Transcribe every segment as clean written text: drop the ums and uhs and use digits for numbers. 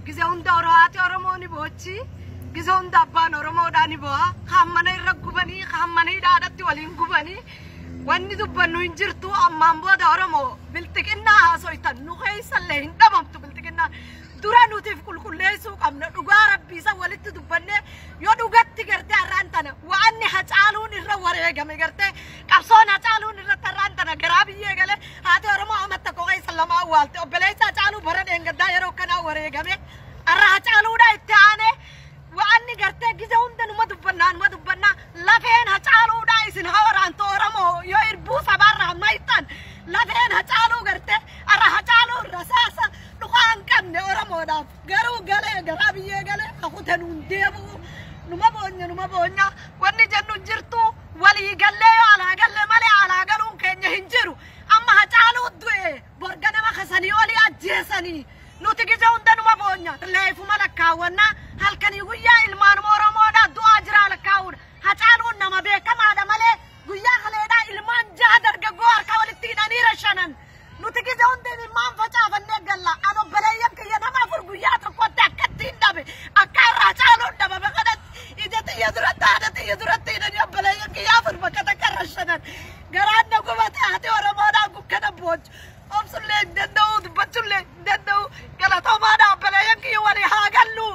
Gize hunda haati Oromoo ni boochi. Gize hunda abbaan Oromoodhaa ni bo'a. Kaan mana irra gubanii, kaan mana hidhaadhatti waliin gubanii. Wanni dubbannu hin jirtu ammaan booda Oromoo bilxiqinnaa haasoytan nu keessallee hin dhabamtu bilxiqinnaa. Dura nutiif qulqulleessuu qabna dhugaa rabbii isa walitti dubbannee yoo dhugatti gartee har'aan tana wa'anni Hacaaluun irra wareegame gartee qabsoon Hacaaluun irratti har'aan tana garaa biyyee galee haati Oromoo amma tokko keessa lama awwaalte obboleessa Hacaaluu bara dheengaddaa yeroo kanaa wareegame har'a Hacaaluudhaa itti aanee wa'anni gartee gize hunda numa dubbannaa numa dubbannaa lafeen Hacaaluudhaa isin haa waraantu Oromoo yoo irbuu sabaarraa maytan lafeen Hacaaluu gartee har'a Hacaaluu rasaasa dhugaa hin qabne Oromoodhaaf garuu galee garaa biyyee galee hakute nuun deebi'u numa boonya numa boonya wanni jennu hin jirtu walii gallee yoo alaa galle malee alaa galuun keenya hin jiru amma Hacaaluu du'e borga nama kasanii olii ajjeesanii nuti gize hunda numa boonya leefuma lakkaawwannaa halkanii guyyaa ilmaanuma Oromoodhaa du'aa jiraa lakkaa'uudha Hacaaluun nama beekamaadha malee guyyaa kaleedhaa ilmaan jaha dargaggoo harka walitti hidhanii rashanan nuti gize hunda ilmaan facaafannee galla an obboleeyyan kiyya nama afur guyyaa tokkotti akkatti hin dhabe akka irraa Hacaaluun dhabame kanatti ija xiyya duratti haadha xiyya duratti hidhanii obboleeyyan kiyya afur bakka takka rashanan garaan na gubate haati Oromoodhaa gukkana boochu obsullee hin danda'u dubbachuullee hin danda'u galatoomaadha obboleeyyan kiyya walii haa gallu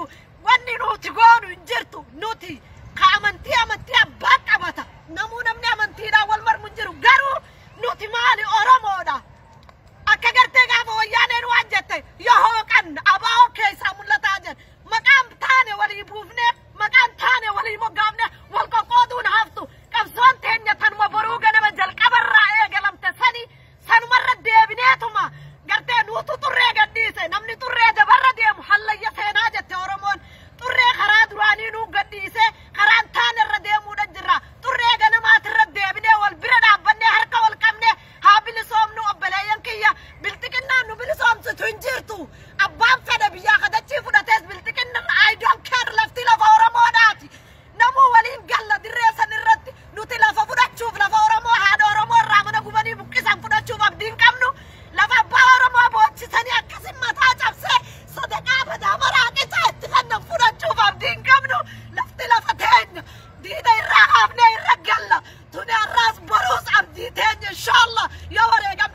wanni nuti goonu hin jirtu nuti ka amantii amantii abbaa qabata namuu namni amantiidhaan wal marmu hin jiru garuu nuti maali Oromoodha. Akka gartee gaafa wayyaaneen waan jette yoo hooqan abaa'oo keessaa mul'ataa jedhe maqaan taane walii buufne maqaan taane walii moggaafne wal qoqqooduun haftu qabsoon teenya tanuma boruu ganama jalqabarraa eegalamte sani sanumarra deebineetuma gartee nuutu xurree gadhiise namni xurree dabarra deemu hallayya seenaa jette Oromoon xurree karaa duraanii nuu gadhiise karaan taane irra deemuudha jirra xurree ganamaatirra deebinee wal bira dhaabbannee harka wal qabne haa bilisoomnu obboleeyyan kiyya bilxiqinnaan nu bilisoomsitu hin jirtu abbaan fedhe biyyaa kadachii fudhatees bilxiqinnaan I don't care lafti lafa Oromoodhaati namuu waliin galla dirree san irratti nuti lafa fudhachuuf lafa Oromoo haadha Oromoo irraa mana gubanii buqqisan fudhachuuf abdii hin qabnu lafa abbaa Oromoo boochisanii akkasin mataa cabsee sadaqaa badaa maraa qicaa itti kennan fudhachuuf abdii hin qabnu lafti lafa teenya diina irraa haafnee irra galla tuni har'aas boruus abdii teenya inshaallah yoo wareegamne.